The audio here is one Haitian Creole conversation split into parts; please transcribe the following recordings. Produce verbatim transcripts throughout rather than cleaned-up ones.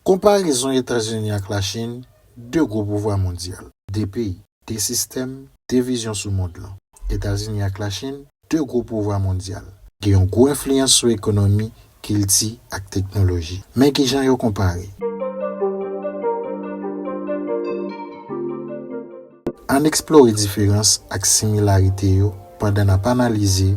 Konparezon Etazini ak Lachin, de gwo pouvwa mondyal, de peyi, de sistèm, de vizyon sou mond lan. Etazini ak Lachin, de gwo pouvwa mondyal, gen yon gwo enfliyans sou ekonomi, kilti ak teknoloji. Men ki jan yo konpare. Ann eksplore diferans ak similarite yo pandan n ap analize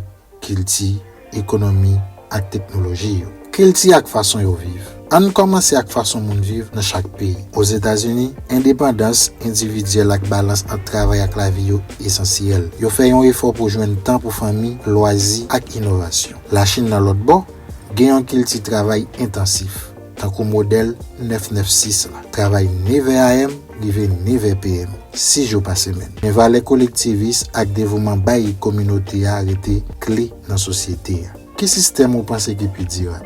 kilti, ekonomi ak teknoloji yo. Kilti ak fason yo viv. Ann kòmanse ak fason moun viv nan chak peyi. Ozetazini, endepandans endividyèl ak balans ant travay ak lavi yo esansyèl. Yo fè yon efò pou jwenn tan pou fanmi, lwazi ak inovasyon. Lachin nan lòt bò, gen yon kilti travay entansif, tankou modèl nèf nèf sis la. Travay neve a m rive neve p m, sis jou pa semèn. Men valè kolektivis ak devouman bay kominote a rete kle nan sosyete a. Ki sistèm ou panse ki pi dirab?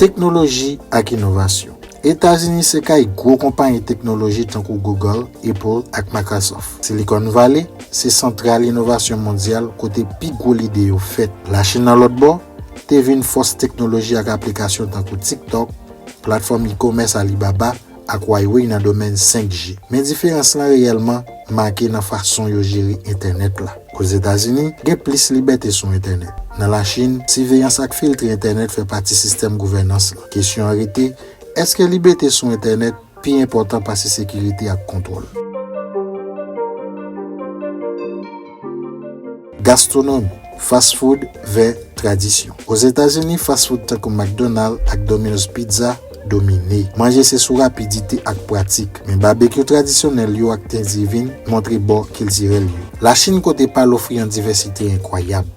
Teknoloji ak inovasyon. Etazini se kay gwo konpayi teknoloji tankou Google, Apple ak Microsoft. Silicon Valley se santral inovasyon mondyal kote pi gwo lide yo fèt. Lachin nan lòt bò, te vin fòs teknoloji ak aplikasyon tankou TikTok, platfòm e-commerce Alibaba ak Huawei nan domèn senk G. Men diferans lan reyèlman make nan fason yo jere entènèt la. Ozetazini, gen plis libète sou entènèt. Nan Lachin, siveyans ak filtre entènèt fè pati sistèm gouvènans lan. Kesyon an rete, èske libète sou entènèt pi enpòtan pase sekirite ak kontwòl? Gastwonomi, fast food vs tradisyon. Ozetazini, fast food tankou McDonald's ak Domino's Pizza domine. Manje se sou rapidite ak pratik, men babekyou tradisyonèl yo ak Thanksgiving montre bò kiltirèl yo. Lachin, kote pal ofri yon divèsite enkwayab.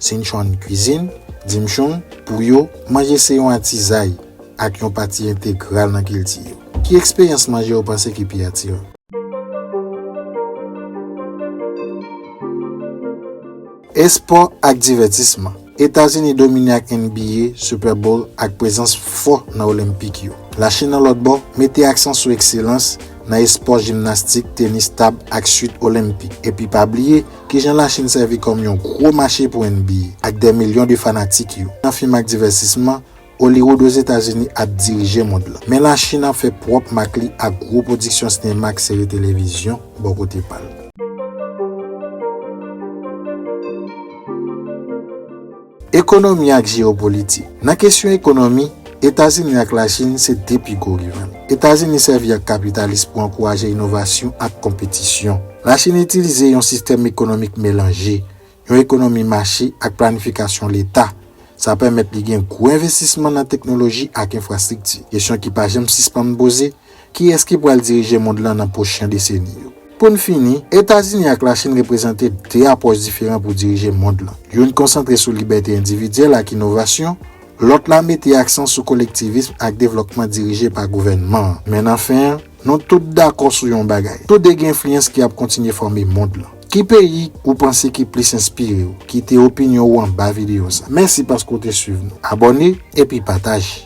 Sichuan kwizin, dim sum, pou yo, manje se yon atizay ak yon pati entegral nan kilti yo. Ki eksperyans manje w panse ki pi atiran? Espò ak divètisman. Etazini domine ak N B A, Super Bowl ak prezans fò nan Olenpik yo. Lachin nan lòt bò, mete aksan sou ekselans nan espò jimnastik, tenis tab ak chit olenpik. Epi pa bliye kijan Lachin sèvi kòm yon gwo mache pou N B A ak dè milyon de fanatik yo. Nan fim ak divètisman, Hollywood Ozetazini ap dirije mond lan. Men Lachin ap fè pwòp mak li ak gwo pwodiksyon sinema ak seri televizyon bò kote pa l. Ekonomi ak jeyopolitik. Nan kesyon ekonomi, Etazini ak Lachin se de pi gwo rival. Etazini sèvi ak kapitalis pou ankouraje inovasyon ak konpetisyon. Lachin itilize yon sistèm ekonomik melanje, yon ekonomi mache ak planifikasyon leta. Sa pèmèt li gen gwo envestisman nan teknoloji ak enfrastrikti. Kesyon ki pa janm sispann poze, kiyès ki pral dirije mond lan nan pwochen deseni yo? Pou n fini, Etazini ak Lachin reprezante de apwòch diferan pou dirije mond lan. Youn konsantre sou libète endividyèl ak inovasyon, lòt la mete aksan sou kolektivism ak devlòpman dirije pa gouvènman an. Men nan fen an, nou tout dakò sou yon bagay. Tou de gen enfliyans ki ap kontinye fòme mond lan. Ki peyi ou panse ki plis enspire w? Kite opinyon ou anba videyo sa. Mèsi paske w te swiv nou. Abòne epi pataje.